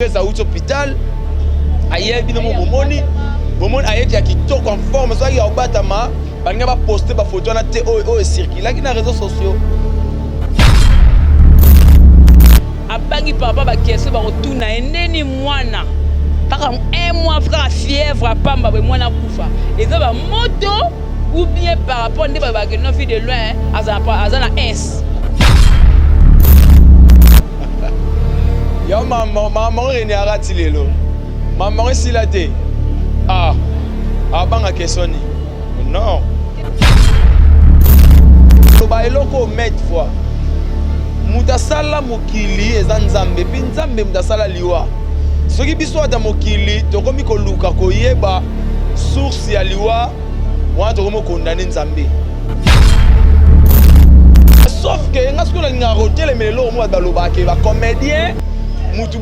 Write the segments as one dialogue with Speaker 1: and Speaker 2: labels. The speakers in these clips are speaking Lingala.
Speaker 1: Eza auti hôpital aye bino mo bomoni bomoni ayeki ya kitoko en forme soki ya kobatama balinga baposte bafoto wana te oyo oyo ecirculaki na réseaux sociaux.
Speaker 2: Abangi papa baquestion bakotuna ye ndeni mwana kaka un mois kaka fièvre apamba boye mwana akufa eza bamoto ou bien par rapport nde balobaka no vie de loin aza na s.
Speaker 1: Ya mama mama Rene arati lelo mama esila te ah abanga question nini non loba eloko maître fois moto asala mokili eza Nzambe mpe Nzambe moto asala liwa. Soki biso ata mokili tokomi koluka koyeba source ya liwa wana, tokomi kokondane Nzambe. Sauf que nga soki nalingaka kotelemela eloko mo bato balobaka ke bacomédien mutu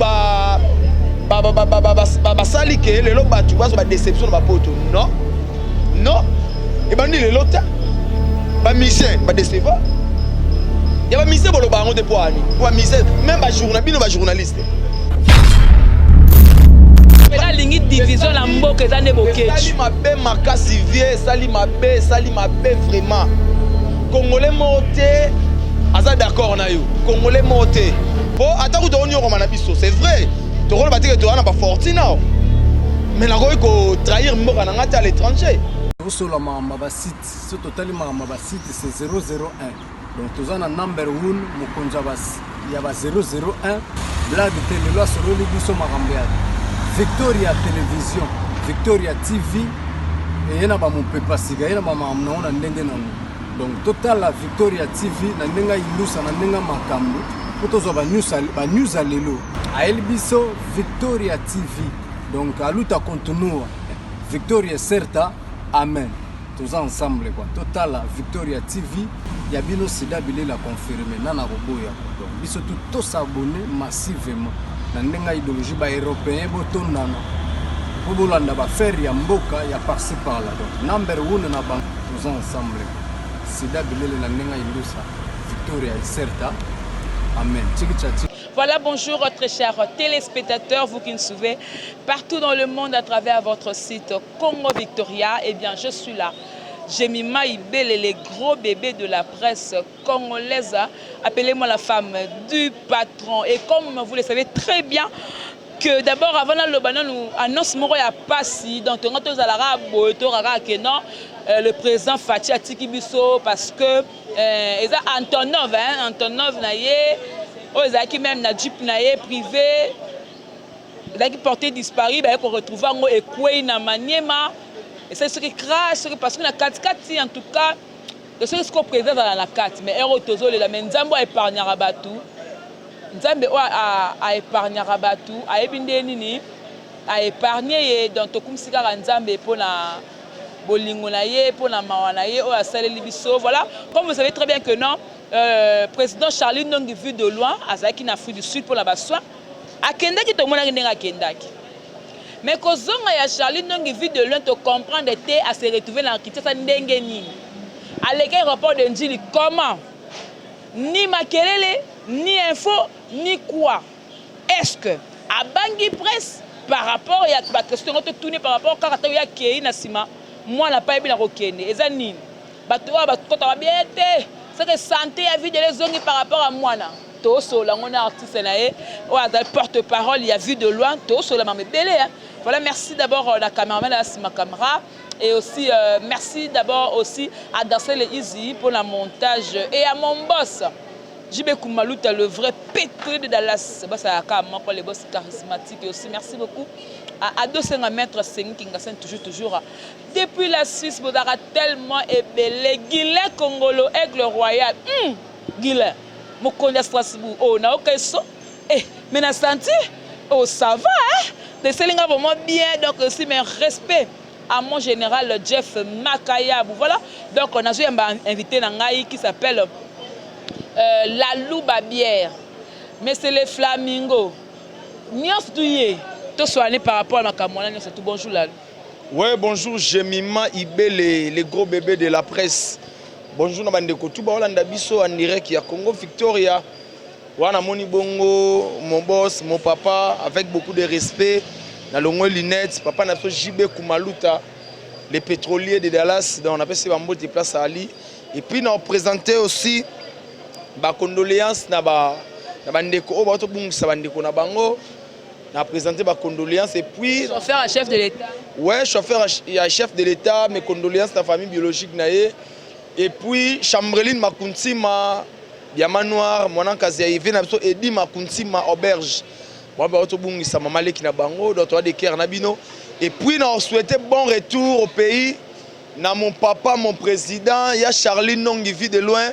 Speaker 1: basali ke lelo bato bazwa badéception na bapoto. Non, non, ebandi lelo te. Bamusicien badecevoir ya bamusicien boloba yango te. Mpo ani po bamusicien même bajourna bino bajournaliste.
Speaker 2: Alingi division na mboka eza nde Boketshu.
Speaker 1: Esali mabe makasi vie, esali mabe, esali mabe vraiment. Congolais moko te aza d'accord na yo, Congolais moko te, po ata kuta onyokoma na biso, c'est vrai, tokoloba teke toza na bafortune awa, mais nakoki kotrahir mboka na nga te à l'étranger.
Speaker 3: Tosola makambo ya basite. So totali makambo ya basite, c'est 001. Donc toza na number 1, mokonzi ya ba 001, blague te. Lelo asololi biso makambo ya Victoria Télévision, Victoria TV eye na bamopepa sika, ye na bamakambo nango na ndenge nango. Donc totala Victoria TV na ndenge ayindusa, na ndenge makambo, mpo tozwa banews ya lelo. Ayeli biso Victoria TV. Donc aluta continua, victoria certa, amen. Toza ensemble quoi. Totala Victoria TV ya bino sida bilela confirme nana koboya. Donc biso tout tosabonner massivement na ndenge ya idéologie. Baeuropéen botondana mpo bolanda bafere ya mboka ya par-ci par-là. Donc number one na bango, toza ensemble quoi. Sida bilele na ndenge ya indusa, victoria certa, amen, tiki tiki.
Speaker 2: Voilà, bonjour très chers téléspectateurs, vous qui nous suivez partout dans le monde à travers votre site Congo Victoria. Eh bien, je suis là. Jemima Ibele, les gros bébés de la presse congolaise. Appelez-moi la femme du patron. Et comme vous le savez très bien, que d'abord avant naloba nanu annonce moko ya pasi, donc tonga tozalaka boye, tokaka ke non, le président Fatshi atiki biso parce que eza Antonov, hein, Antonov na ye oyo ezalaki même na jeep na ye privé ezalaki porté disparu, baye koretrouve yango ekwei na Maniema, esali soki crash soki parce que na katikati. En tout cas soki sikoyo président azala na kati, mais heure oyo tozolela, mais Nzambe oyo aépargnaka bato, Nzambe oyo aépargnaka bato ayebi nde nini aépargne ye. Donc tokumisi kaka Nzambe mpona bolingo na ye, mpona mawa na ye oyo asaleli biso. Voilà, comme vous savez très bien que non, président Charlie Nongi vu de loin azalaki na Afrique du Sud mpona basoin. Akendaki, tomonaki ndenge akendaki, mais kozonga ya Charlie Nongi vu de loin, tocomprendre te ase retrouve na Kinshasa ndenge nini, aleki aéroport de Njili comment, ni makelele ni info ni quoi. Est-ce que abangi presse par rapport ya baquestion yango totuni par rapport kaka ntango ya kei na nsima mwana pa yebi na kokende eza nini? Bato oyo bakotaka bien te, seke santé ya vie de ezongi par rapport à mwana. Tosola yango na artiste na ye oyo azali porte parole ya Vue de Loin. Tosola mama ebele. Voilà, merci d'abord na cameraman ya nsima caméra et aussi merci d'abord aussi à Darcel Easy pour la montage et à mon boss JB Koumaluta, le vrai pétré de Dallas, basalaka moko, le boss charismatique. Et aussi merci beaucoup à Ado Senga, maître Sengi Kingasen, toujours toujours depuis la Suisse. Bozalaka tellement ebele. Guilin Congolo, aigle royal, Guilin mokonzi ya Strasbourg oyo nayoka eso eh, mais na senti oh ça va, hein, eselinga vraiment bien. Donc aussi mes respect à mon général Jeff Makayabu. Voilà, donc nazoyamba invité na ngai qui s'appelle Lalou Babière, mais c'est les flamingos nyonso tu ye tosoane par rapport à makambo wana nyonso tu. Bonjour Lalou.
Speaker 1: Ouais, bonjour Jemima Ibele, les gros bébés de la presse. Bonjour na bandeko tu baolanda biso en direct ya Congo Victoria. Wana namoni bongo mon boss, mon papa, avec beaucoup de respect, na longwe lunette, papa na biso JB Kumaluta, le pétrolier de Dallas, donc napesi ba mbote place ali. Et puis na présenter aussi ba condoléances na ba na bandeko oyo bato bungisa bandeko na bango, na présenter ba condoléances et puis
Speaker 2: chauffeur à chef de l'État.
Speaker 1: Ouais, chauffeur à chef de l'État, mes condoléances na famille biologique na ye. Et puis Chambreline Makuntima, Diamant Noir, mwana nkazi ya Yves na biso Edi Makuntima Auberge. Bon ba to bungisa mama leki na bango, donc toi de cœur na bino. Et puis na souhaiter bon retour au pays na mon papa, mon président, ya Charlie Nongi vit de loin.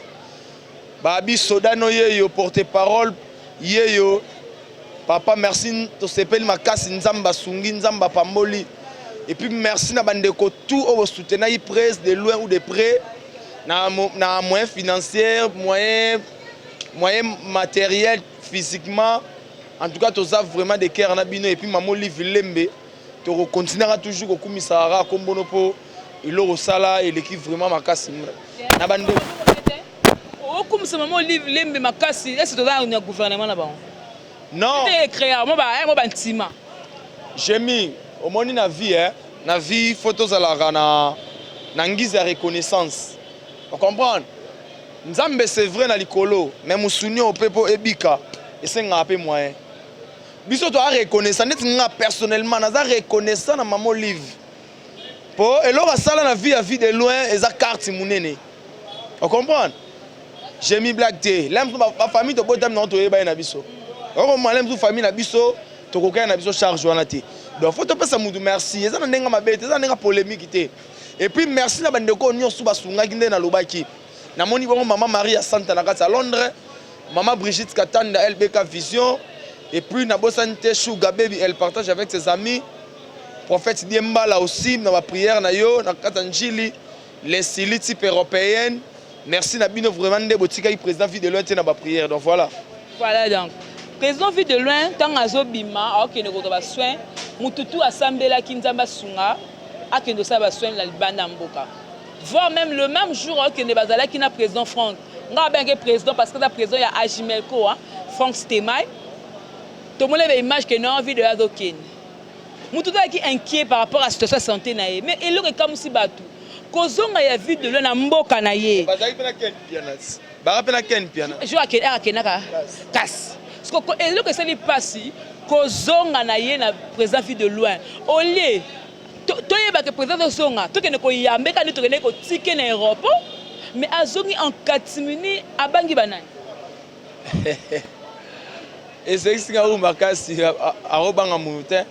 Speaker 1: Babi Sodano yeyo porte-parole yeyo. Papa merci tosepeli makasi, Nzambe asungi, Nzambe apamboli. Et puis merci na bandeko tout oyo soutenaki presse de loin ou de près na moyen financier, moyen matériel, physiquement. En tout cas toza vraiment de cœur na bino. Et puis mama Olive Lembe, tokokontinuaka toujours kokumisaka kaka kombono mpo eloko osala eleki vraiment makasi na bandeko.
Speaker 2: Okumisa mama Olive Lembe makasi, ese toza na gouvernement na bango?
Speaker 1: Non.
Speaker 2: Te, créa mo ba mo bantima.
Speaker 1: Jemi, omoni na vie, eh? Na vie faut tozalaka na ngiza ya reconnaissance, ocomprendre? Nzambe, c'est vrai, na likolo, mais mosuni oyo mpe mpo ebika esengaka mpe moyen. Biso toa reconnaissant neti nga personnellement naza reconnaissant na mama Olive mpo eloko asala na vie ya vie de loin eza carte monene, ocomprendre? Jemi, blague te, le mosusu bafamille tobotami nango toyeba ye na biso, okomona le mosusu famille na biso tokokaya na biso charge wana te. Donc faut topesa mutu merci, eza na ndenge mabe te, eza na ndenge polémique te. Et puis merci na bandeko nyonso basungaki nde nalobaki. Namoni bongo mama Marie ya Santa na kati ya Londres, mama Brigitte Katanda, LBK Vision. Et puis nabosani te Sugar Baby, elle partage avec ses amis, prophète Diembala aussi na baprière na yo na kati ya Njili, les sili type européenne. Merci na bino vraiment nde botikaki président vie de loin te na baprière. Donc voilà.
Speaker 2: Voilà, donc président vue de loin, ntango azobima aokende kozwa basoin, mututu asambelaki Nzambe asunga akende kosala basoin na libanda ya mboka, voire même le même jour aokende, bazalaki na président Frank, nga abengaki président parce que aza président ya Agimelco, hein, Frank Stemai. Tomoni baimage ke non, vue de azokende, mutu azalaki inquiet par rapport à situation ya santé na ye. Mais eloko ekamusi bato, kozonga ya vue de loin na mboka na ye.
Speaker 1: Bazalaki mpe na Ken Piana, baka mpe na Ken Piana.
Speaker 2: Jour akendaka kasi eloko esali mpasi, kozonga na ye na président vue de loin, au lieu toyebaka président tozonga tokende koyambeka nde tokende kotike na aéroport, mais azongi en catimini, abangi banani?
Speaker 1: Esekisinga oyo makasi, akobanga motu te,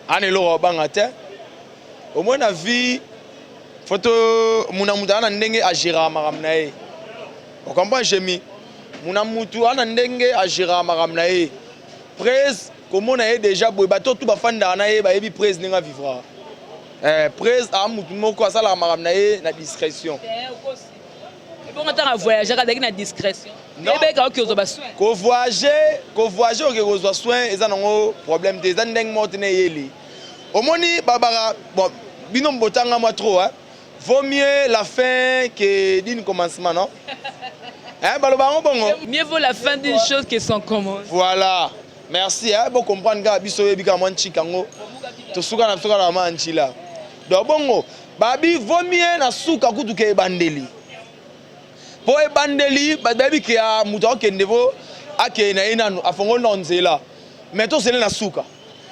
Speaker 1: ana eloko akobanga te. Omoi na vie faut to muna mutu aza na ndenge agéraka makambo na ye, ocomprend? Jemi, muna mutu aza na ndenge agéraka makambo na ye. Prese komona ye déjà boye, bato tu bafandaka na ye bayebi prese ndenge avivraka. Prese aa mutu moko asalaka makambo na ye na discrétion.
Speaker 2: Ebongo ntango avoyageaka azalaki na discrétion? Ebeka oki ozwa basoin.
Speaker 1: Kovoyage, oke kozwa soin, eza nango problème te, eza ndenge moko te na eyeli. Omoni babaka, bon, bino botanga mwa trop, hein? Vaut mieux la fin que d'une commencement, non, hein? Baloba yango bongo.
Speaker 2: Mieux vaut la fin d'une chose que son commencement.
Speaker 1: Voilà, merci, hein? Bocomprendre kaka biso oyebi kaka mwa ncika yango, tosuka na biso kaka na mwa ncila. Donc bongo babi vaut mieux na suka kutu ke ebandeli, mpo ebandeli bato bayebi ke ya moto akokende po akende na ye nanu afongoli na nzela, mais tozele na suka,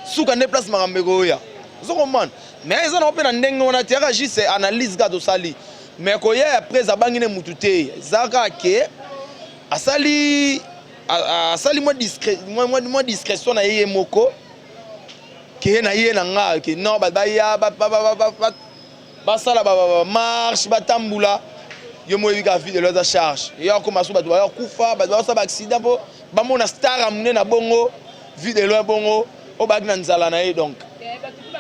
Speaker 1: suka nde place makambo ekoya, ozokomana. Mais eza nango mpe na ndenge wana te, yaka juste analyse kaka tosali. Mais koya ya prese abangi ne mutu te, eza kaka ke asali mwa discrétion na ye, ye moko ke na ye na nga ke non, bato baya basala bamarche, batambula. Yo mo oyebi kaka vie de loin aza charge, ya akoma so bato baya kufa, bato basala baaccident mpo bamona star ya monene na bongo vie de loin bongo oyo bayaki na nzala na ye. Donc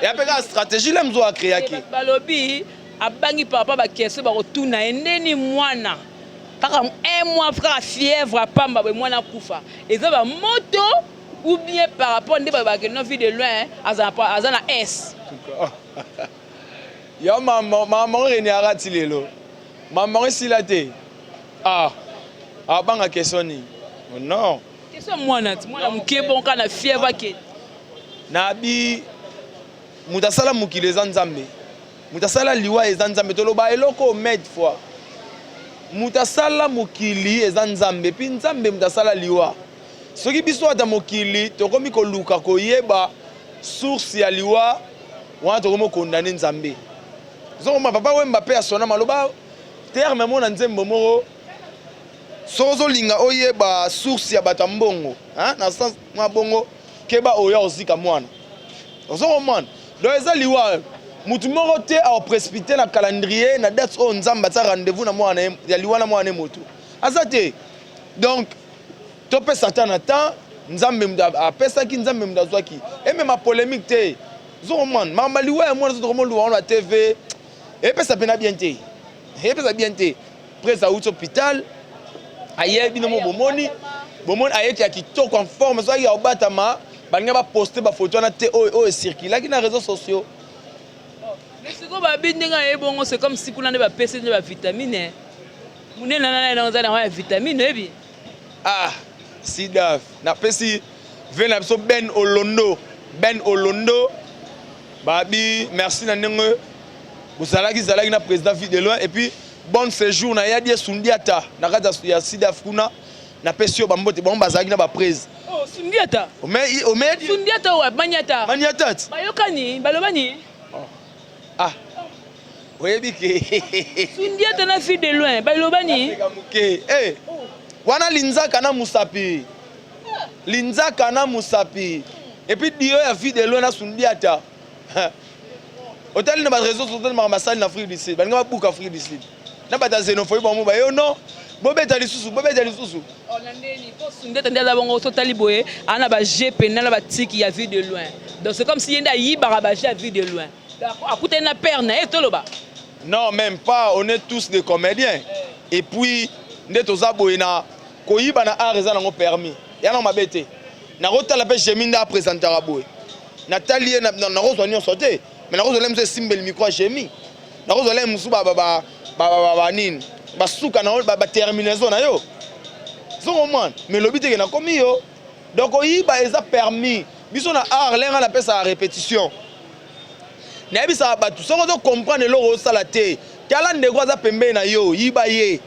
Speaker 1: ya mpe kaka stratégie le mozo acréaki.
Speaker 2: Balobi abangi par rapport baquestion bakotuna ye ndeni mwana kaka un mois, kaka fièvre apamba boye, mwana akufa, eza bamoto ou bien par rapport nde balobaka non, vie de loin aza na s.
Speaker 1: Ya mama Rene arati lelo, mama esila te. Ah, abanga question nini? Non.
Speaker 2: Question mwana ti mwana moke bonka na fièvre akende.
Speaker 1: Nabi moto asala mokili eza Nzambe, moto asala liwa eza Nzambe. Toloba eloko maintes fois, moto asala mokili eza Nzambe, puis Nzambe moto asala liwa. Soki biso ata mokili tokomi koluka koyeba source ya liwa wana, tokomi kokondane Nzambe. Ozomona Papa Wemba mpe asona maloba terme mo na nzembo moko: soki ozolinga oyeba source ya bato ya mbongo, na sens mwa bongo, keba oyo ozika mwana. Ozokomona, donc eza liwa. Mutu moko te aprécipité na calendrier, na date oyo Nzambe atia rendez-vous na mwana ya liwa na mwana motu aza te. Donc topesa ata na temps. Nzambe moto apesaki, Nzambe moto azwaki. Emema polémique te. Ozokomona, makambo liwa ya mwana so tokomoluka wana na TV, epesa mpena bien te, epesa bien te. Prese auti hôpital, aye, bino mo bomoni, bomoni ayeki ya kitoko, en forme. Soki ya kobatama, balingi baposte bafoto wana te oyo oyo ecirculaki na réseaux sociaux.
Speaker 2: Mais sikoyo babi ndenge aye bongo, c'est comme si kuna nde bapesi nde bavitamine monene nana nango eza nango ya vitamine, oyebi.
Speaker 1: Ah, sidaf, napesi ve na biso Ben Olondo, Ben Olondo, babi merci na ndenge bozalaki zalaki na président Vue de Loin, et puis bon séjour na yadi Sundiata na kati ya sidaf kuna. Napesi yo bambote. Bango bazalaki na baprise.
Speaker 2: Oh, Sundiata.
Speaker 1: Omeyadi.
Speaker 2: Sundiata wa Manyata.
Speaker 1: Manyata ti.
Speaker 2: Bayokani, balobani.
Speaker 1: Ah, oyebi ke
Speaker 2: Sundiata na Vue de Loin balobani.
Speaker 1: Moke eh, wana linzaka na mosapi, linzaka na mosapi, et puis dio ya Vue de Loin na Sundiata. Otali na baréseau sociaux, makambo basali na Afrique du Sud, balinga babuka Afrique du Sud na bato ya xénophobie. Bango bayo non, bobeta lisusu, bobeta lisusu.
Speaker 2: Na ndeni po Sundiata nde aza bongo. Totali boye, aa na baje pene na batiki ya Vue de Loin, donc c'est comme si ye nde ayibaka baje ya Vue de Loin, akutani na père na ye, toloba.
Speaker 1: Non, même pas. On est tous des comédiens. Et puis nde toza boye, na koyiba na art eza nango permis ya nango mabe te. Nakotala mpe Jemi nde apresentaka boye, natali ye, nakozwa nyonso te, mais nakozwa le mosu esimbeli micro ya Jemi, nakozwa le mosu banini basuka na baterminaison na yo, ozomona. Mais lobi teke nakomi yo. Donc koyiba eza permis. Biso na art, lenga napesaka répétition, nayebisaka bato: soki ozocomprendre eloko osala te, tala ndeko aza pembeni na yo, yiba ye,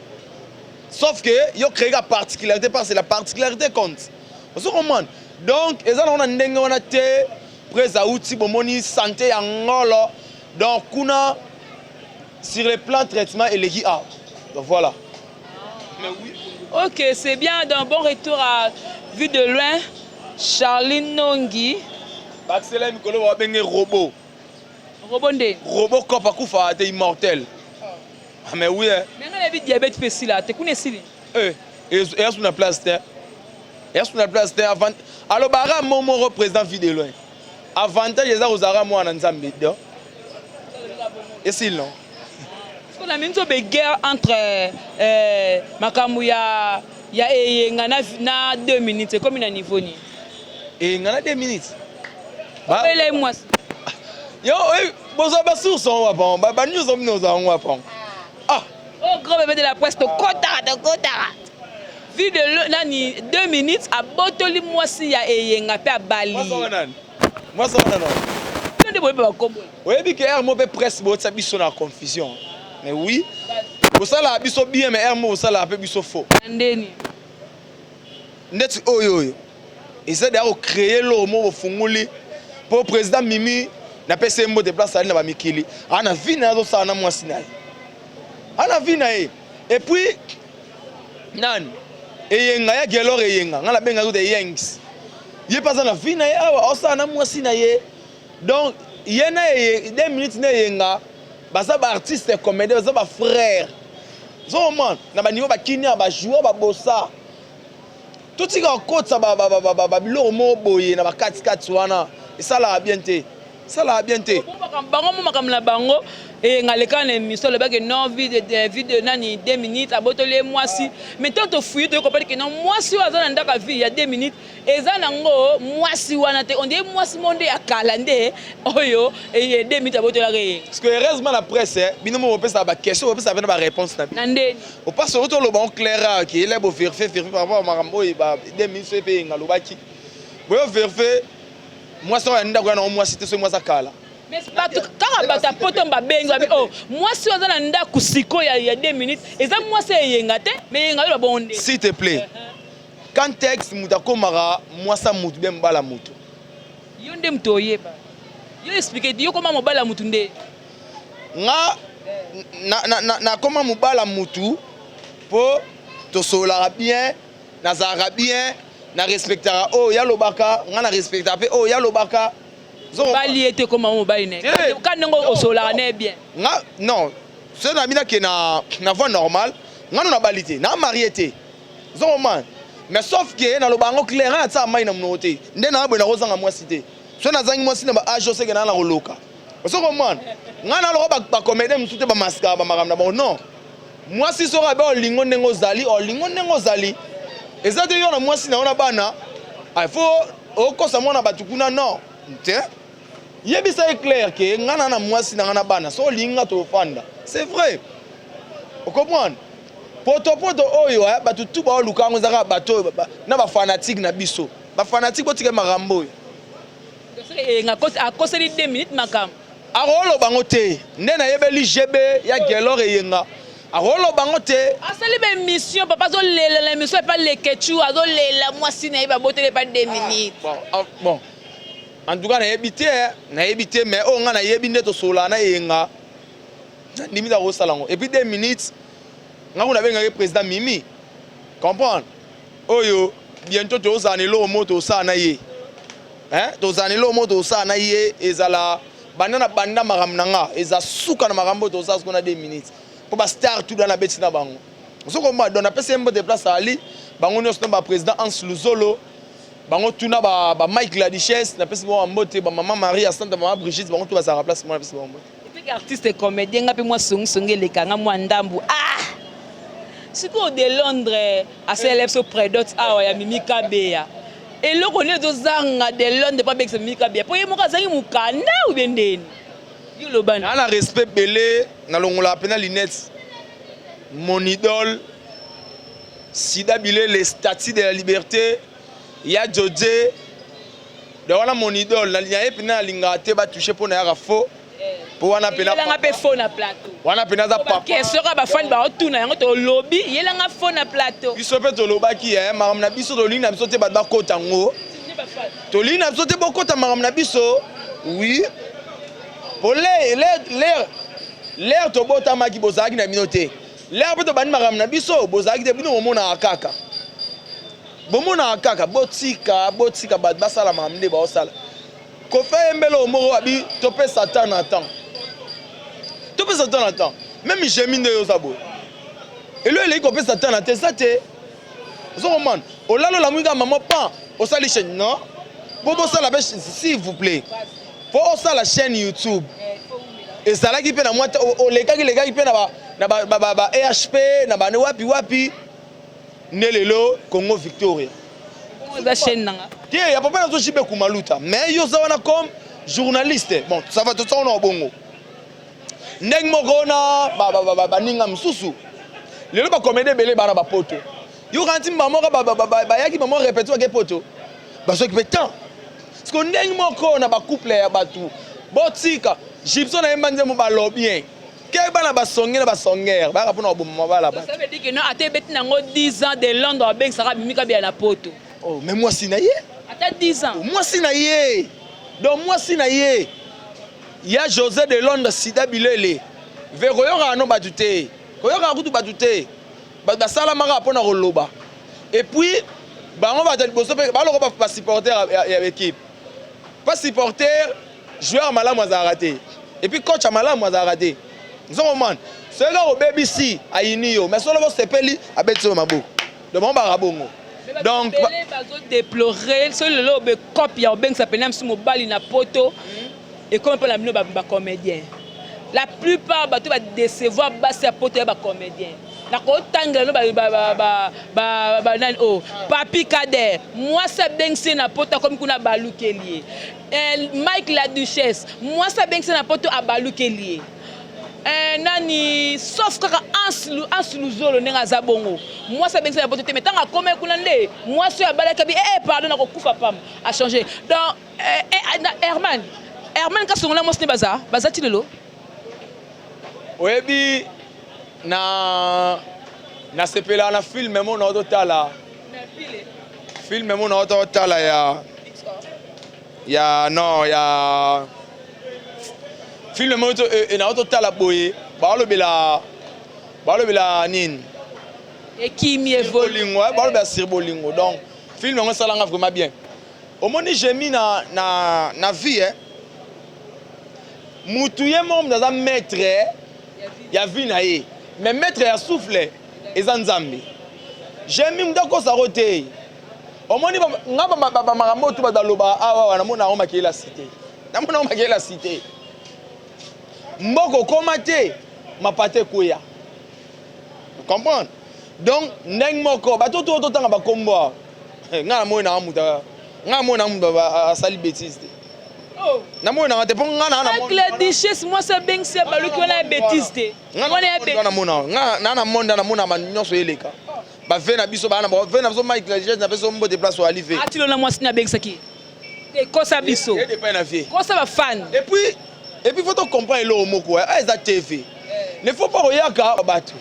Speaker 1: sauf que yo créer ka particularité, parce que la particularité compte. Ozo comprendre? Donc eza nango na ndenge wana te. Prese auti, bomoni santé ya ngolo. Donc kuna, sur le plan traitement, eleki awa. Donc voilà. Mais oui.
Speaker 2: Ok, c'est bien. Donc bon retour à Vue de Loin, Charlie Nongi.
Speaker 1: Bakisela mikolo babenge robot.
Speaker 2: Robot nde.
Speaker 1: Robot cop, akufa te, immortel. Ah, mais oui, eh.
Speaker 2: Mais ngai nayebi diabète mpe esila te, kuna esili.
Speaker 1: Eh, eya su na place te, eya su na place te. Avant alobaka mo moko, président Vue de Loin, avantage eza kozalaka mwana Nzambe, do esili non.
Speaker 2: Parce que na mingi obe guerre entre makambo ya Eyenga na 2 minutes ekomi na niveau nini?
Speaker 1: Eyenga na 2 minutes.
Speaker 2: Obele mwasi.
Speaker 1: Yo bozwa basource yango wapan, banews bino ozwa yango wapan? Ah.
Speaker 2: Oh, grand bébé de la presse, tokotaka, tokotaka. Vue de Loin nani 2 minutes abotoli mwasi ya Eyenga mpe abali.
Speaker 1: Mwasi wana nani? Mwasi wana nani?
Speaker 2: Bino nde boyeba bakombo.
Speaker 1: Oyebi ke r mo mpe presse botia biso na confusion. Mais oui, bosalaka biso bien, mais r mo bosalaka mpe biso faux.
Speaker 2: Na ndeni?
Speaker 1: Ndeti oyo eza deya kocréer loko moko bofunguli mpo président Mimi, napesi ye mbote place ali na bamikili, aa na vie na ye, azosala na mwasi na ye, aa na vie na ye. Et puis nani, Eyenga ya Gelor, Eyenga ngai nabengaki kuta Eyengs, ye mpe aza na vie na ye awa, aosala na mwasi na ye. Donc ye na ye 2 minutes na Eyenga baza baartiste comédien, baza bafrère. Ozomona na baniveau bakinia, bajoueur, babosa. Totika kokotisa babiloko moko boye na bakatikati wana, esalaka bien te. Esalaka bien te.
Speaker 2: Bango mo makambo na bango eyenga aleka na émission, alobaki non, vide vide nani 2 minutes abotoli ye mwasi. Mais ntango tofuyi, toyei kopali ke non, mwasi oyo aza na ndako ya vie ya 2 minutes eza nango mwasi wana te. On dirait mwasi mo nde ya kala nde oyo eye 2 minutes abotolaka ye.
Speaker 1: Parce que heureusement na presse, bino mo bopesaka baquestion, bopesaka mpe na baréponse na
Speaker 2: bino. Na ndeni?
Speaker 1: Opasi oyo toloba ngo clair ke ele bovérifie, vérifie par rapport makambo oyo ba 2 minutes oyo mpe eyenga alobaki boyo vérifie mwasi oyo ya ndako ya nango mwasi te, soki mwasi akala.
Speaker 2: Mais bato kaka, bato ya poto babengi babi: "Oh, mwasi oyo aza na ndako sikoyo ya 2 minutes eza mwasi eyenga te." Mais eyenga oyo babongo nde?
Speaker 1: S'il te plaît, quand texte moto akomaka mwasi ya motu be mobala motu.
Speaker 2: Yo nde moto oyeba, yo explique, yo koma mobali ya motu nde.
Speaker 1: Nga nakoma mobala mutu mpo tosololaka bien, nazalaka bien, na respectaka oyo yalobaka, nga na respectaka mpe oyo yalobaka.
Speaker 2: Mobali ye te, koma mobali ne ka ndenge osololaka ne bien.
Speaker 1: Nga non, soki na bino ake na voie normale, nga no nabali te, na marie te, ozomona. Mais sauf ke naloba yango clair, nga natia mai na monoko te. Nde na boye nakozanga mwasi te. Soki nazangi mwasi na baage, oseke naa na koloka, ozokomona. Nga naloka bacomédien mosusu te, bamaskaka bamakambo na bango. Non, mwasi soki abe olingo ndenge ozali, olingo ndenge ozali, eza te yo na mwasi na yo na bana, il faut okosa mwana bato kuna. Non te, yebisa ye clair ke nga na mwasi na nga na bana, so olingi nga, tofanda. C'est vrai, ocomprendre? Potopoto oyo bato tu baoluka yango, eza kaka bato oyo na bafanatike na biso. Bafanatike, botika makambo oyo.
Speaker 2: Akoseli 2 minutes makambo.
Speaker 1: Akoloba yango te nde nayebeli gb ya Gelor Eyenga, akoloba yango te.
Speaker 2: Asali baémission, papa azolela na émission epa Lekechu, azolela mwasi na ye baboteli epa 2 minutes.
Speaker 1: Bon, ah, bon, en tout cas nayebi te, nayebi te. Mais oyo nga nayebi nde tosololaka na Eyenga, nandimi ta kosala yango. Et puis 2 minutes, nga kuna nabengaki président Mimi, comprendre oyo bientôt tozala na eloko moko tosala na ye, tozala na eloko moko tosala na ye. Ezala banda na banda makambo na nga, eza suka na makambo oyo tosala siko na 2 minutes, mpo bastar tout na beti na bango, ozokomba. Donc napesi ye mbote place ali, bango nyonso na baprésident Hans Luzolo, bango tuna ba Mike la Duchesse, napesi bango mbote, bamama Marie ya Santa, mama Brigitte, bango tu bazalaka place moko, napesi bango mbote.
Speaker 2: Epeki artiste comédien, nga mpe mwa songisongi elekanga mwa ndambu. Ah, sikoyo de Londres asalela biso prédot awa ya Mimi Kabeya. Eloko nini ezozanga de Londres mpo abekisa Mimi Kabeya? Mpo ye moko azangi mokanda ubie ndeni? Yo loba.
Speaker 1: Na respect ebele, nalongolaka mpena lunette. Mon idole Sida Bilele, statue de la liberté ya Jodje de wana, mon idole, nalinga ye mpena, nalingaka te batouche mpo na yaka faux, mpo wana mpena
Speaker 2: yelanga mpe faux na plateau.
Speaker 1: Wana mpena aza papa.
Speaker 2: Question kaka bafani baotuna yango, tolobi yelanga faux na plateau.
Speaker 1: Biso mpe tolobaki makambo na biso, tolingi na biso te bato bakota yango, tolingi na biso te bokota makambo na biso. Oui, po l'heure tobotamaki, bozalaki na bino te. L'heure mpe tobandi makambo na biso, bozalaki te. Bino bomonaka kaka, bomonaka kaka. Botika, botika bato basala makambo nde baosala. Kofi ayembeli oyo moko abi topesa temps na temps, topesa temps na temps. Même jemi nde yo oza boye, elo eleki kopesa temps na te, eza te. Ozokomana olala, olamuki kaka mama pan osali chaîne. Non, mpo bosala mpe, s'il vous plaît, mpo osala chaîne YouTube ezalaki mpe na mwa olekaki lekaki mpe na ba ehp na bane wapi wapi nde lelo Congo Victoria.
Speaker 2: Eza chaîne nanga.
Speaker 1: Te, ya papa nazo jibe kumaluta, mais yo oza wana comme journaliste. Bon, ça va, toza wana bongo ndenge moko na baninga mosusu. Lelo bacomédie ebele bana bapoto, yoka nti moko bayaki bamo répétition, bake poto, bazwaki mpe temps. Parce que ndenge moko na bacouple ya bato, botika Gibson ayemba nzembo balobien ke bana basonge na basongere bayaka mpona koboma mabala bato.
Speaker 2: Ça veut dire que non, ata ebeti nango 10 ans, de Londres abengisaka Mimi Kabeya na poto.
Speaker 1: Oh, mais mwasi na ye.
Speaker 2: Ata 10 ans.
Speaker 1: Mwasi na ye, donc mwasi na ye ya José de Londres, Sida Bilele ve koyokaka no bato te, koyokaka kutu bato te. Bato basalamaka mpona koloba. Et puis bango bato ya liboso mpe baloko basupporter ya équipe, pa supporter joueur malamu azalaka te, et puis coach ya malamu azalaka te. Nzongomana soki kaka obebisi, ayini yo, mais solo bosepeli, abetisi yo maboko. Donc bango baka bongo. Donc
Speaker 2: bazodéplorer soki lelo obekope ya obengisa pena mosu mobali na poto. Ekomi mpo na bino ba comédien. La plupart bato ba décevoir basi ya poto ya ba comédien. Nakotangela no ba nani o Papi Kader, mwasi abengisi ye na poto akomi kuna abalukeli ye. Eh, Mike la Duchesse, mwasi abengisi ye na poto abalukeli ye. Eh, nani sauf kaka Hans Luzolo ndenge aza bongo mwasi abengisi na poto te, mais ntango akomaki kuna nde mwasi oyo abalaki abi eh, eh, pardon nakokufa pamba a changer. Donc eh, eh, na Herman Herman Kasongo na mwasi ne baza baza ti lelo.
Speaker 1: Oyebi na nasepelaka na film mo na ototala film mo na ototala ya ya non ya film mo to eh, eh, na ototala boye balobela balobela nini
Speaker 2: ekimi
Speaker 1: bolingo eh, balobela sur bolingo. Donc film yango esalanga vraiment bien. Omoni jemi na, na, na vie eh? Mutu ye moko mutu aza maître ya vie na ye, mais maître ya souffle eza Nzambe. Jemi mutu akosa ko te. Omoni nga ba makambo oyo tu bato baloba awa awa, namona yango makelele ya cité, namona yango makelele ya cité. Mboka okoma te, mapata ekweya. Comprendre? Donc ndenge moko bato to totanga bakombo awa, nga namoni nanga mutu, nga namoni nanga mutu asali bêtise te.
Speaker 2: Oh.
Speaker 1: Namoni nanga te mpo nga na
Speaker 2: na la duchesse mwasi abengisi ya baluki wana ya bêtise te.
Speaker 1: Wana ya bêtise. Namona nga na na monde namona ma nyonso eleka. Ba ve na biso ba na ba ve na biso Mike la duchesse na biso mbote place wa alive.
Speaker 2: Atilo na mwasi na abengisaki. Te kosa biso.
Speaker 1: Et dépend na vie.
Speaker 2: Kosa ba fan.
Speaker 1: Et puis faut to comprendre eloko moko eh eza TV. Ne faut pas koyaka bato.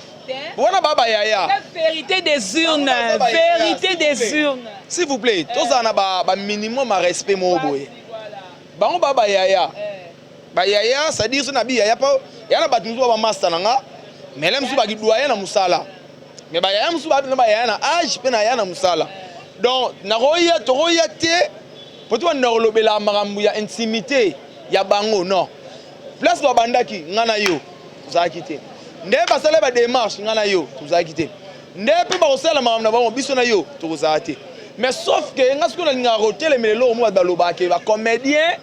Speaker 1: Wana ba ba yaya.
Speaker 2: La vérité des urnes, vérité des urnes.
Speaker 1: S'il vous plaît, tozala na ba ba minimum à respect moko boye. Bango ba ba yaya. Ba yaya, c'est-à-dire so na bi yaya pa ya na bato mosusu ba master na nga, mais la mosusu ba ki doyen na musala. Mais ba yaya mosusu ba ba yaya na âge pe na yaya na musala. Donc nakoya tokoya te po to banda kolobela makambo ya intimité ya bango non. Place babandaki nga na yo tozalaki te. Nde basala ba démarche nga na yo tozalaki te. Nde pe bakosala makambo na bango biso na yo tokozala te. Mais sauf que nga soki nalingaka kotelemela eloko moko bato balobaka ke ba comédien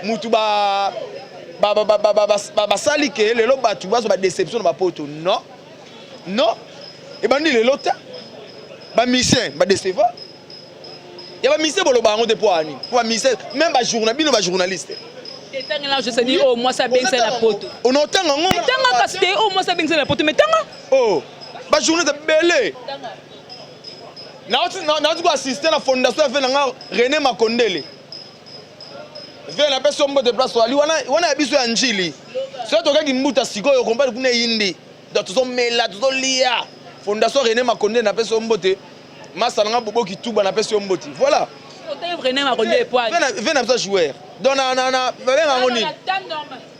Speaker 1: mutu ba basali ke lelo bato bazwa ba déception na bapoto. Non, non, ebandi lelo te. Ba musicien ba décevoir ya ba musicien boloba yango te mpo ani mpo ba musicien même ba journal bino ba journaliste
Speaker 2: etangela je sais dit oh mwasi abengisa na poto
Speaker 1: on otanga ngo
Speaker 2: etanga kasi te oh mwasi abengisa na poto mais tanga
Speaker 1: oh ba journaliste ebele nauti koassiste na fondation ya ve na nga René Makondele ve napesi yo mbote place wali wana wana ya biso ya njili soki tokaki mbuta sikoyo kompani kuna eyindi. Donc tozomela tozolia fondation René Makondele napesi yo mbote masa na nga Bobo Kituba napesi yo mbote. Voilà.
Speaker 2: René Makondele poa
Speaker 1: ve na biso joueur. Donc na na na babenga yango nini?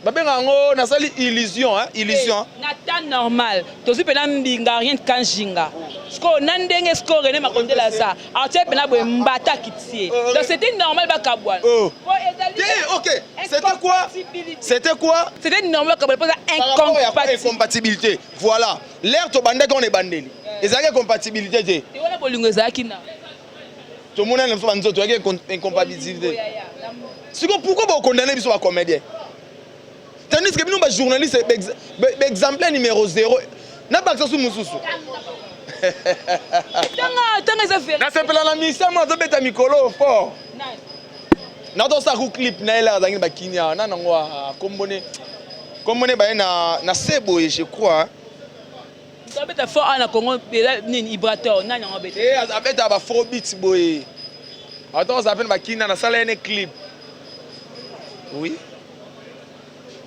Speaker 1: Babenga yango nasali illusion hein, illusion.
Speaker 2: Na temps normal tozwi mpena mbinga rien kanjinga sikoyo na ndenge sikoyo René Makondele aza atie mpena boye mbata akitie. Donc c'était normal bakabwana.
Speaker 1: Oh. Ok, c'était quoi? C'était quoi?
Speaker 2: C'était normal bakabwana mpo eza
Speaker 1: incompatibilité. Voilà. L'air tobandaki on ebandeli. Ezalaki incompatibilité te.
Speaker 2: Te wana bolingo ezalaki na.
Speaker 1: Tomonani na biso banzoto ezalaki incompatibilité. Siko pourquoi ba condamner biso ba comédien? Tandis que bino ba journaliste ba exemplaire numéro 0 na bakisa su mususu.
Speaker 2: Tanga tanga eza vérité.
Speaker 1: Nasepela na misa mo azobeta mikolo fort. Nazosala ku clip na ye la azalaki na bakinia na nango kombone kombone baye na na se boye je crois.
Speaker 2: Abeta fort awa na Congo eza nini Ibrator nani yango abeta?
Speaker 1: Eh abeta ba faux beats boye. Ata ozala pe na bakina nasala ye ne clip. Oui.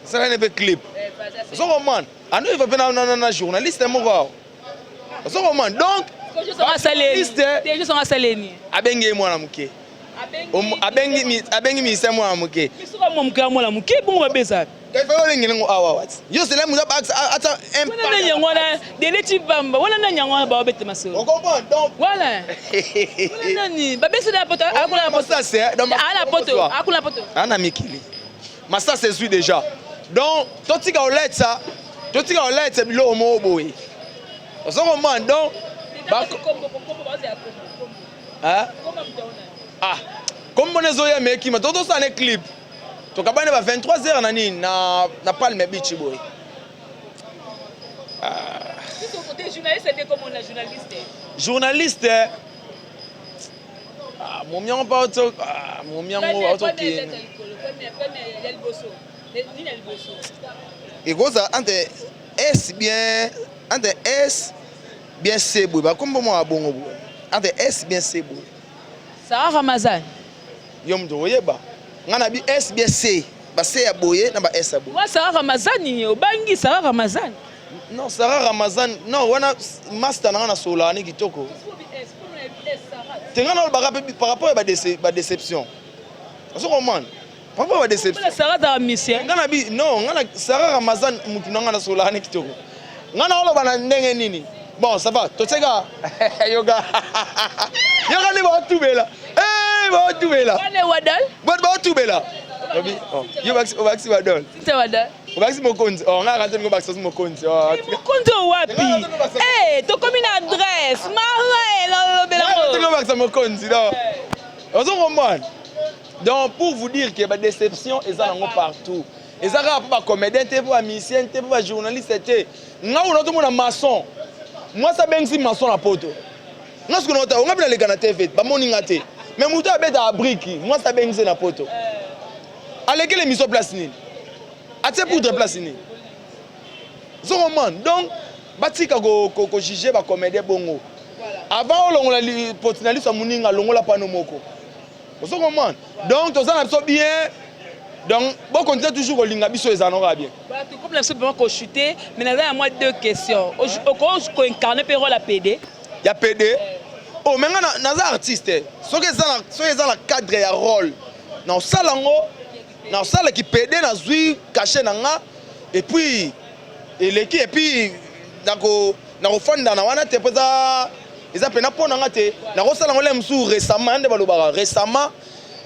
Speaker 1: Nasala ye ne pe clip. Ozo comprendre? Ando eva pe na na na journaliste moko awa. Ozo comprendre? Donc
Speaker 2: journaliste
Speaker 1: abengi ye mwana moke. Abengi abengi ministère mwana moke.
Speaker 2: Biso ba mwana moke mwana moke bongo babeza.
Speaker 1: Efa olingi nango awa wati. Yo sela muza ba ata
Speaker 2: un Wana nani yango wana Dele Chibamba wana nani yango wana ba bete masolo.
Speaker 1: On comprend donc.
Speaker 2: Voilà. Wana nani babesa na poto akola na poto.
Speaker 1: Ça c'est donc
Speaker 2: ala poto akola poto.
Speaker 1: Ana mikili. Masa c'est zui déjà. Donc totika oletsa totika oletsa biloko moko boye. Ozo comprendre donc
Speaker 2: ba
Speaker 1: Hein? Ah, kombo nezoya mekima totosala ne clip. Tokabani ba 23 heures na nini na na Palm Beach boye.
Speaker 2: Ah. Journaliste nde komona journaliste.
Speaker 1: Journaliste ah, momi yango mpe auto ah, momi yango autokende. Ekozala entre S bien entre S bien C boye bakombo mwa bongo boye entre S bien C boye.
Speaker 2: Sarah Ramazan.
Speaker 1: Yo moto okoyeba. Nga na bi S bien C. Ba C ya boye na ba S ya boye.
Speaker 2: Wa Sarah Ramazani obangi Sarah Ramazani.
Speaker 1: Non Sarah Ramazani non wana master na nga na solaka ni kitoko. Te nga na olobaka pe par rapport ya ba ba déception. Ozo comprendre? Par rapport ya ba déception.
Speaker 2: Sarah azala musicien.
Speaker 1: Nga na bi non nga na Sarah Ramazani mutu na nga na solaka ni kitoko. Nga na oloba na ndenge nini? Bon ça va totika yoga. Yoga nde batubela. Eh batubela.
Speaker 2: Wana wadol?
Speaker 1: Bato batubela. Obi oh yo bakisi obakisi wadol.
Speaker 2: Sita wadol.
Speaker 1: Obakisi mokonzi. Oh nga kante ngo bakisi mokonzi. Oh.
Speaker 2: Eh, mokonzi wapi? Eh tokomi na adresse. Marin lobela
Speaker 1: ngo. Nga bakisa mokonzi donc. Ozo comprendre? Donc pour vous dire que ba déception eza nango partout. Eza kaka mpo ba comédien te, mpo ba musicien te, mpo ba journaliste te. Nga kuna tomona maçon. Mwasi abengisi maçon na poto. Nga sikoyo naota, nga mpe naleka na TV, bamoni nga te. Mais moto abetaka briki, mwasi abengisi na poto. Alekeli émission place nini? Atie poudre place nini? Zokomane. Donc batika ko ko, ko juger ba comédien bongo. Avant olongola poti na liso ya moninga, longola pano moko. Ozo comprendre? Donc toza na biso bien. Donc bo continuer toujours kolinga biso ezala noko bien.
Speaker 2: Voilà, tout comme la biso vraiment ko chuter, mais naza ya moi deux questions. Oko ko incarner pe rôle ya PD?
Speaker 1: Ya PD? Oh mais nga naza artiste. Soki eza na soki eza na cadre ya rôle. Na osala ngo na osala ki PD na zui cachet na nga et puis eleki et puis nako nakofanda na wana te mpo eza eza mpena mpo na nga te nakosala yango le mosusu récemment nde balobaka récemment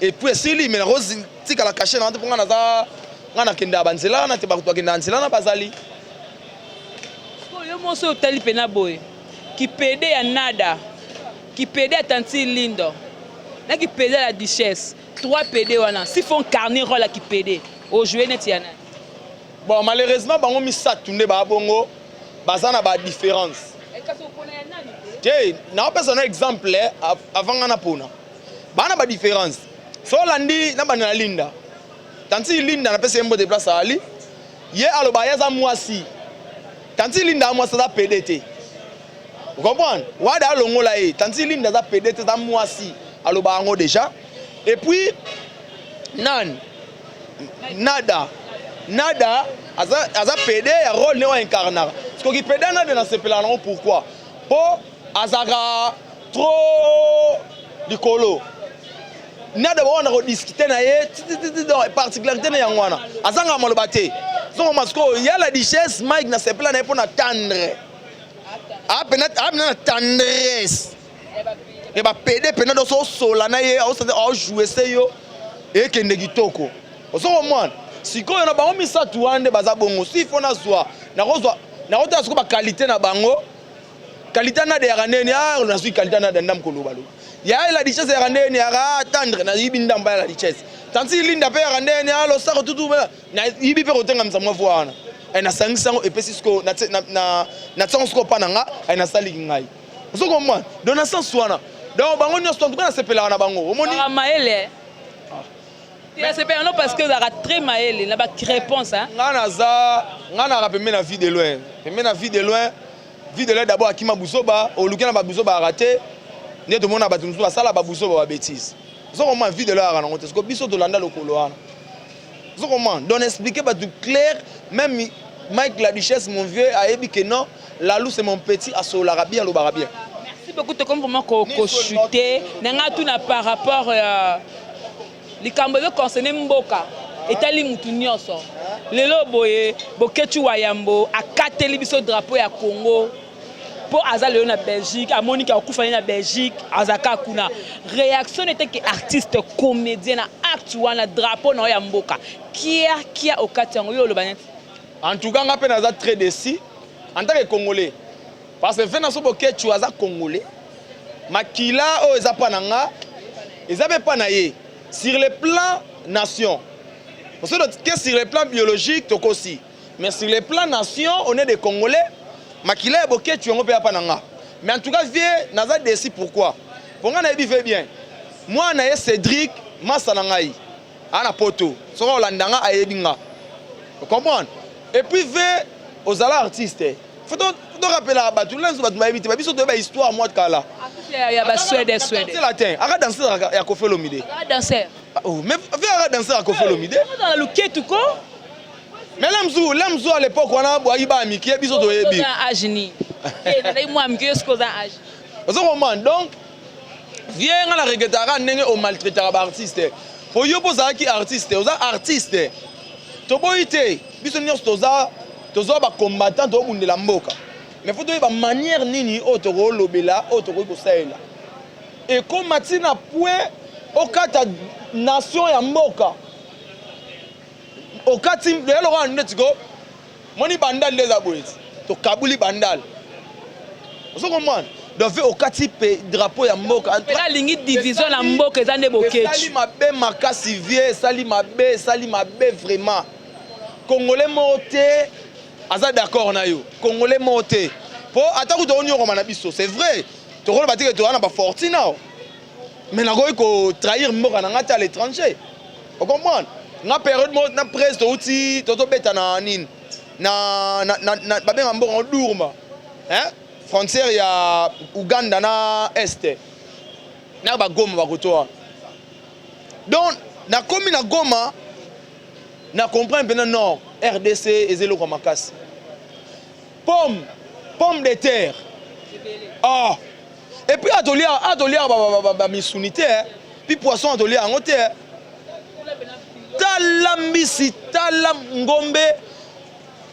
Speaker 1: et puis esili mais nakotikala cache na nga te mpo nga naza nga nakendaka banzela wana te bato bakendaka nzela wana bazali
Speaker 2: yo moso otali mpena boye kipede ya nada kipede ya tanti lindo na kipede ya la duchesse 3 pede wana si faut incarner rôle ya kipede ojoue neti ya nani?
Speaker 1: Bon malheureusement bango misatu nde ba bongo baza na ba différence. Te naopesa na exemple eh, avant nga napona baa na ba différence so olandi na banda na Linda tanti Linda napesi ye mbote place ali ye aloba ye aza mwasi tanti Linda aza mwasi aza pede te comprendre wada alongola ye tanti Linda aza pede te aza mwasi aloba yango déjà et puis nani Nada Nada aza, aza pede ya role nde oyo incarnaka soki pede Nada nasepelaka nango pourquoi mpo azalaka trop likolo Nada bawana kodiskute na ye donc particularité na yango wana azangaka maloba te soko sikoyo ya la duchesse Mike nasepela na ye mpo na tendre apena na tendresse ya ba pede pena donc osola na ye aojoue se yo ekende kitoko ozo komwana sikoyo na bango misato wana nde baza bongo si fo nazwa nakozwa nakotala sikoyo bakalite na bango kalite nada yaka ndeni ah nazwi kalite nada ndambo kolobaloba ya la duchesse yaka ndeni yaka ah, tendre nayibi ndambo ya la duchesse tanti linda mpe yaka ndeni ah losako tutu nayibi mpe kotengamisa mwa voi wana eh, nasangisi yango epesi sikoyo natia yango sikoyo mpa na nga eh, nasaliki ngai ozo comprendre donc na sens wana donc bango nyonso en tout cas nasepelaka na bango omoni
Speaker 2: mayele nasepelaka no parce que ozalaka très mayele na ba réponse
Speaker 1: nga naza nga naka pembe na vie de loin pembe na vie de loin vie de loin d'abord akima buzoba oluki na babuzoba aka te nde tomona bato mosusu basala babuzoba ba bêtise ozo comprendre vie de loin aka nango te siko biso tolanda lokolo wana ozo comprendre donc expliquer bato clair même Mike la duchesse mon vieux ayebi que non Lalou c'est mon petit asololaka bien alobaka bien.
Speaker 2: Merci beaucoup tokomi vraiment ko ko chuter na nga tuna par rapport ya likambo ezo concerne mboka etali mutu nyonso lelo boye Boketshu wa Yambo akateli biso drapeau ya Congo mpo aza lelo na Belgique amoni ke akufa ye na Belgique azalaka kuna réaction n'était que artiste comédien na acte wana drapeau na yo ya mboka kia kia okati yango yo oloba neti
Speaker 1: En tout cas nga pe naza très déçu en tant que congolais parce que vena so boketshu aza congolais makila oyo eza pa na nga eza pe pa na ye sur le plan nation. Parce que sur le plan biologique tokosi, mais sur le plan nation, on est des Congolais. Makila ya Boketshu yango mpe ya pa na nga. Mais en tout cas, vieux, naza déçu. Pourquoi? Mpo nga nayebi ve bien, mwana ye Cédric, masa na ngai aa na poto, soki olanda nga ayebi nga, comprendre. Et puis ve ozala artiste, faut torapelaka bato lenso, bato bayebi te, babiso toyeba histoire mwa kala.
Speaker 2: Ya Basuède, Suède.
Speaker 1: Latin aka danseur ya Koffi Olomide.
Speaker 2: Danseur.
Speaker 1: Oh, mais ve aka danseur ya Koffi Olomide.
Speaker 2: Na luketu ko.
Speaker 1: Mais lamzu lamzu, à l'époque wana bwaki baya mike, biso toyebi.
Speaker 2: Âge nini ezalaki mwa mike yo? Soki oza âge.
Speaker 1: Ozo comprendre? Donc vieux, nga na regrettaka ndenge omaltraitaka baartiste, po yo mpo ozalaki artiste, oza artiste, toboyi te. Biso nyonso toza bacombattant, tobundela mboka, mais faut toyeba manière nini oyo tokolobela, oyo tokoki kosalela. Ekóma ntina point okata nation ya mboka, okati eloko wana neti ko moni Bandal nde eza boye ti tokabuli Bandal, ozo comprendre? Donc ve okati pe drapeau ya mboka.
Speaker 2: Mpena alingi division na mboka, eza nde
Speaker 1: Esali
Speaker 2: Boketshu.
Speaker 1: mabe makasi, vieux, esali mabe, esali mabe vraiment. Congolais moko te aza d'accord na yo, Congolais moko te, mpo ata kuta onyokoma na biso, c'est vrai, tokoloba teke toza na bafortune awa, mais nakoki kotrahir mboka na nga te à l'étranger, ocomprendre? Nga période moko na presse touti tozobeta na nini na babenga mboka ngo Durma, hein? Frontière ya Uganda na Est na Bagoma, bakoto wana. Donc nakomi na Goma, na comprendre mpena nord RDC eza eloko ya makasi. Pomme de terre, ah, et puis atolia bamisuni te, puis poisson atolia yango te. Tala mbisi, tala ngombe,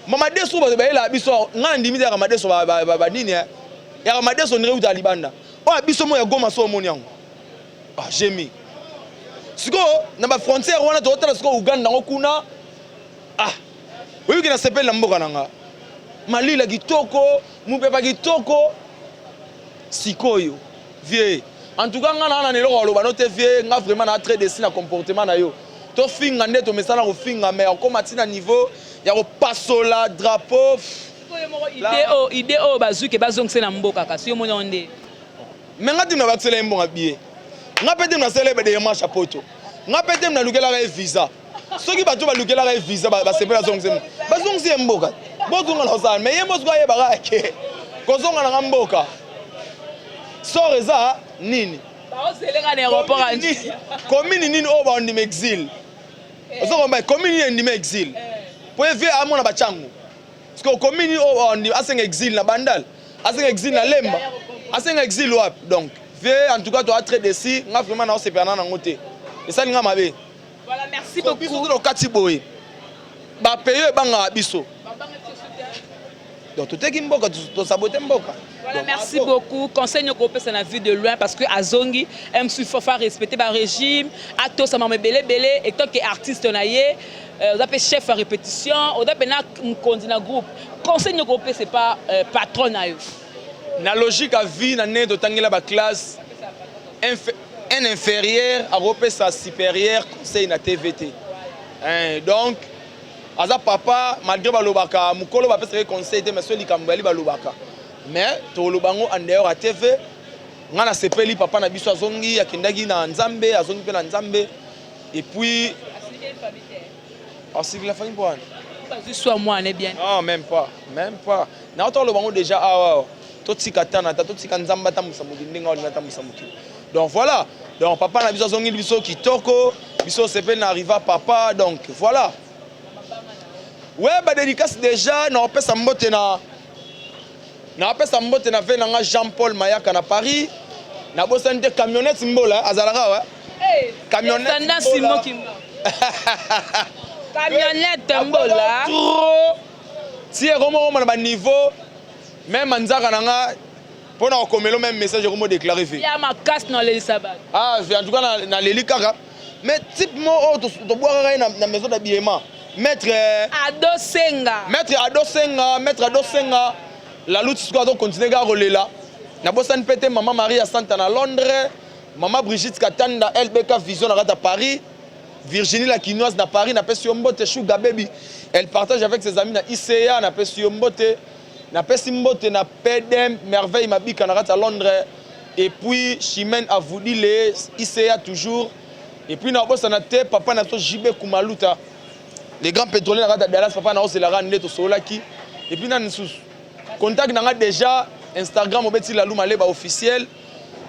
Speaker 1: mamadeso bato bayelaka biso. Ngai na ndimi te yaka madeso banini, yaka madeso ndenge euta libanda oyo biso mo ya Goma. So omoni yango, ah, jemi sikoyo na bafrontière wana, tozotala sikoyo Uganda yango kuna. Ah, oyoki, na sepeli na mboka na nga, malila kitoko, mopepa kitoko. Sikoyo vieux, en tout cas nga na na eloko aloba no te. Vieux, nga vraiment na très déçu na comportement na yo. Tofinga nde tomesana kofinga, mais okóma ntina niveau ya kopasola drapeau.
Speaker 2: Idée oyo bazwi ke bazongisa na mboka, kasi yo moni yango nde?
Speaker 1: Mais nga te na bakisela ye mbongo bie, nga mpe te nasala ye badémarche ya poto, nga mpe te nalukelaka ye visa. Soki bato balukelaka ye visa, basepeli, azongisa, bazongisi ye mboka, bozonga na kosala. Mais ye mosiko ayebaka ke kozonga nanga mboka sor eza nini?
Speaker 2: Baozeleka na aéroport.
Speaker 1: Commune nini oyo bandima exil? Ozokomba commune nini endima exil? Po ye vieux amona bachango, parce que commune oyo asenga exil na Bandal, asenga exil na Lemba, asenga exil wapi? Donc vieux, en tout cas toa très déçu. Nga vraiment naosepela na nango te, esali nga mabe.
Speaker 2: Voilà, merci beaucoup.
Speaker 1: Biso tokati boye, bapays ebangaka biso, donc toteki mboka, tosabote mboka.
Speaker 2: Voilà, merci beaucoup. Conseil nyoko opesa na vue de loin, parce que azongi MC, faut faire respecter ba régime, atosama mebele bele et tant que artiste na ye, oza mpe chef ya répétition, oza mpe na mokonzi na groupe. Conseil nyoko opesa pa patron na yo?
Speaker 1: Na logique ya vie, na ndenge totangela baclasse, un inférieur akopesa supérieur conseil na TV te. Hein, donc aza papa, malgré balobaka mokolo bapesaka conseil te, mais so likambo yali balobaka, mais toloba yango en dehors ya TV. Nga nasepeli, papa na biso azongi, akendaki na Nzambe, azongi mpe na Nzambe. Et puis asikila famille mpo wana.
Speaker 2: Bazwi swa mwana bien.
Speaker 1: Non, même pas, même pas. Na toloba yango déjà awa, totika ta na ta, totika Nzambe atambusa mokili ndenge aolinga atambusa mokili. Donc voilà, donc papa na biso azongi biso kitoko, biso osepeli na arriva papa. Donc voilà, ouais, badédicace déjà naopesa mbote na naopesa mbote na ve na nga Jean Paul Mayaka na Paris. Nabosani te camionnette Mbola azalaka wa
Speaker 2: camionnette Mbola. Camionnette Mbola.
Speaker 1: Trop ti ekomokoma na baniveau même nzaka na nga mpo na kokomela même message ekomo déclaré ve.
Speaker 2: Ya makasi na olelisa bato.
Speaker 1: Ah, en tout cas naleli kaka. Mais type mo oyo tobwakaka ye na maison d'habillement, maître
Speaker 2: Ado Senga.
Speaker 1: Maître Ado Senga, maître Ado Senga la lutte, sikoyo azocontinue kaka kolela. Nabosani mpe te mama Marie ya Santa na Londres, mama Brigitte Katanda, LBK Vision na kati ya Paris. Virginie la Quinoise na Paris, napesi yo mbote. Shuga Baby, elle partage avec ses amis na ICA, napesi yo mbote. Napesi mbote na PDM Merveille Mabika na kati ya Londres, et puis Chimène Avoudile, ICA toujours. Et puis nabosana te papa na biso JB Kumaluta, les grands pétroliers na kati ya Dallas. Papa na oselaka nde tosololaki. Et puis nani lisusu? Contact na nga déjà: Instagram, obeti Lalu Maleba officiel,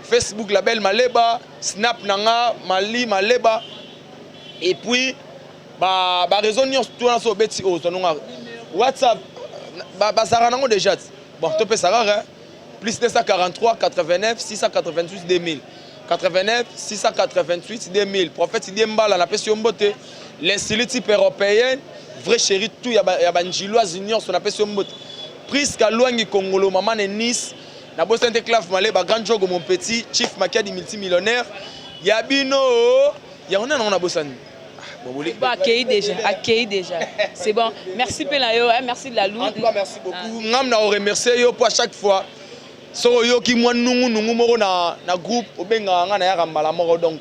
Speaker 1: Facebook, Label Maleba, Snap na nga, Mali Maleba, et puis baréseau nyonso tu wana. So obeti oyo ozwanonga WhatsApp, bazalaka nango déjà ti. Bon, topesa kaka +243 89 688 2000, 89 688 2000. Prophète Diembala, napesi yo mbote. L'insili type européenne, vrai chéri tout ya banjiloise nyonso, napesi yo mbote. Priska Lwangi Kongolo, mama na Nice, nabosani te. Clave Maleba, grand jogo, mon petit chief Makiadi, multimillionnaire ya bino yango nde nango nabosani.
Speaker 2: Bon, accueilli déjà, accueilli déjà. C'est bon. Merci Penayo, hein, merci de la
Speaker 1: En tout cas, merci beaucoup. Ngam na remercier yo pour à chaque fois. Soko oyoki mwa nungu nungu moko na groupe, obengaka nga na yaka mbala moko. Donc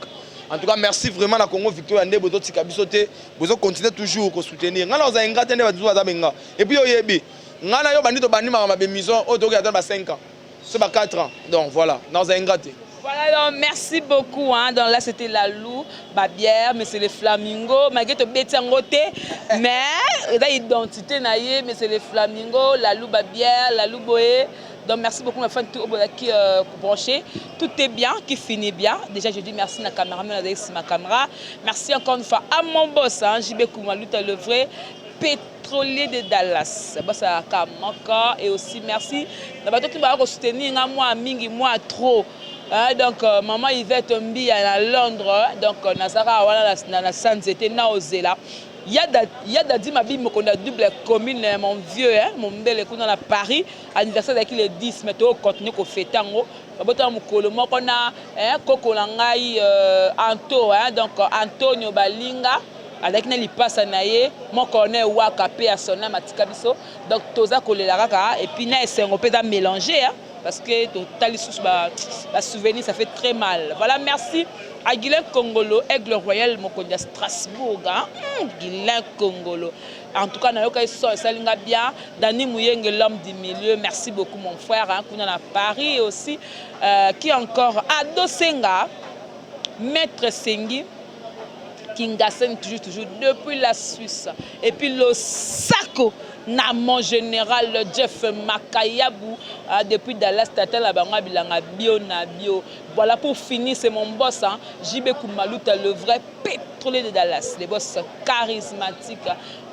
Speaker 1: en tout cas, merci vraiment na Congo Victoria nde bozotika biso te, bozocontinue toujours kosoutenir. Ngai na ozala nga te nde bato baza benga. Et puis oyebi ngai na yo bandi, tobandi makambo baémission oyo, tokoki ata ba 5 ans so ba 4 ans. Donc voilà, nazala nga te.
Speaker 2: Voilà, donc merci beaucoup. Hein. Donc là, c'était la loup, Babière, mais c'est les flamingos. Malgré tout, bêti en côté, mais la identité na ye, mais c'est les flamingos, la loup Babière, la loup Boé. Donc merci beaucoup, ma fan tout qui branché. Tout est bien, qui finit bien. Déjà, je dis merci à la caméraman, avec ma caméra. Merci encore une fois à mon boss, hein, JB Koumaluta, le vrai pétrolier de Dallas. Boss à Kamaka. Et aussi merci. Na bato qui va soutenir moi mingi, moi trop. Ah, donc maman Yvette Mbi à Londres, donc nazara wana na sanzete na ozela ya dadi mabi mokonda double commune, mon vieux, hein, mon mbele kuna na Paris. Anniversaire ezalaki le 10, mais tokocontinue kofêter yango. Babotaka mokolo moko na koko na ngai Anto, hein, donc Antonio Balinga azalaki na lipasa na ye moko na ewaka mpe ya sonam atika biso. Donc toza kolela kaka et puis na esengo mpe eza mélange, hein, parce que totali lisusu basouvenir, ça fait très mal. Voilà, merci à Guylain Congolo, aigle royal, mokonzi ya Strasbourg, hein? Guylain Congolo, en tout cas nayoka eso esalinga bien. Dani Muyenge, l'homme du milieu, merci beaucoup mon frère, hein, kuna na Paris aussi. Qui encore? Ado Senga, maître Sengi Kingasen, toujours, toujours depuis la Suisse. Et puis le Sako na mon général Jeff Makayabu, depuis Dallas, tata la bango bilanga bio na bio. Voilà, pour finir, c'est mon boss, hein, JB Kumaluta, le vrai pétrolier de Dallas, le boss charismatique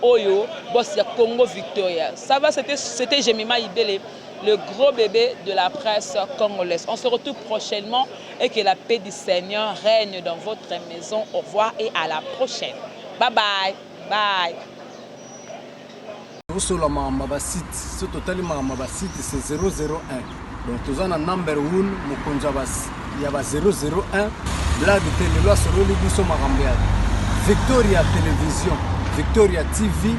Speaker 2: oyo boss ya Congo Victoria. Ça va, c'était Jemima Ibele, le gros bébé de la presse congolaise. On se retrouve prochainement et que la paix du Seigneur règne dans votre maison. Au revoir et à la prochaine. Bye bye. Bye.
Speaker 3: Tosola makambo ya basite. So totali makambo ya basite, c'est 001. Donc toza na number 1, mokonzi ya ba 001. Blague te, lelo asololi biso makambo ya Victoria Télévision, Victoria TV.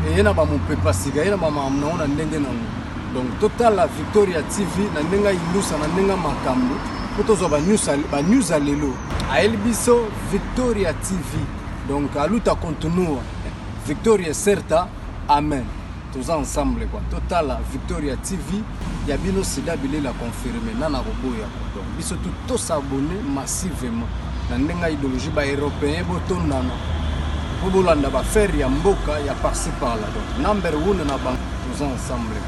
Speaker 3: Eye na bamopepa sika, ye na bamakambo nango na ndenge nango. Donc totala Victoria TV na ndenge ayindusa, na ndenge makambo mpo tozwa banews ya lelo. Ayeli biso Victoria TV. Donc aluta continua, victoria certa, amen. Toza ensemble quoi. Totala Victoria TV ya bino. Sida bilela confirme nana koboya. Donc biso tu tos'abonner massivement na ndenge ya idéologie. Baeuropéen botondana mpo bolanda baaffaire ya mboka ya par-ci par-là. Donc number one na bango, toza ensemble.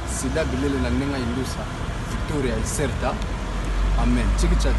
Speaker 3: Sida bilele na ndenge ya indusa, victoria ecerta, amen. Chiki chachi.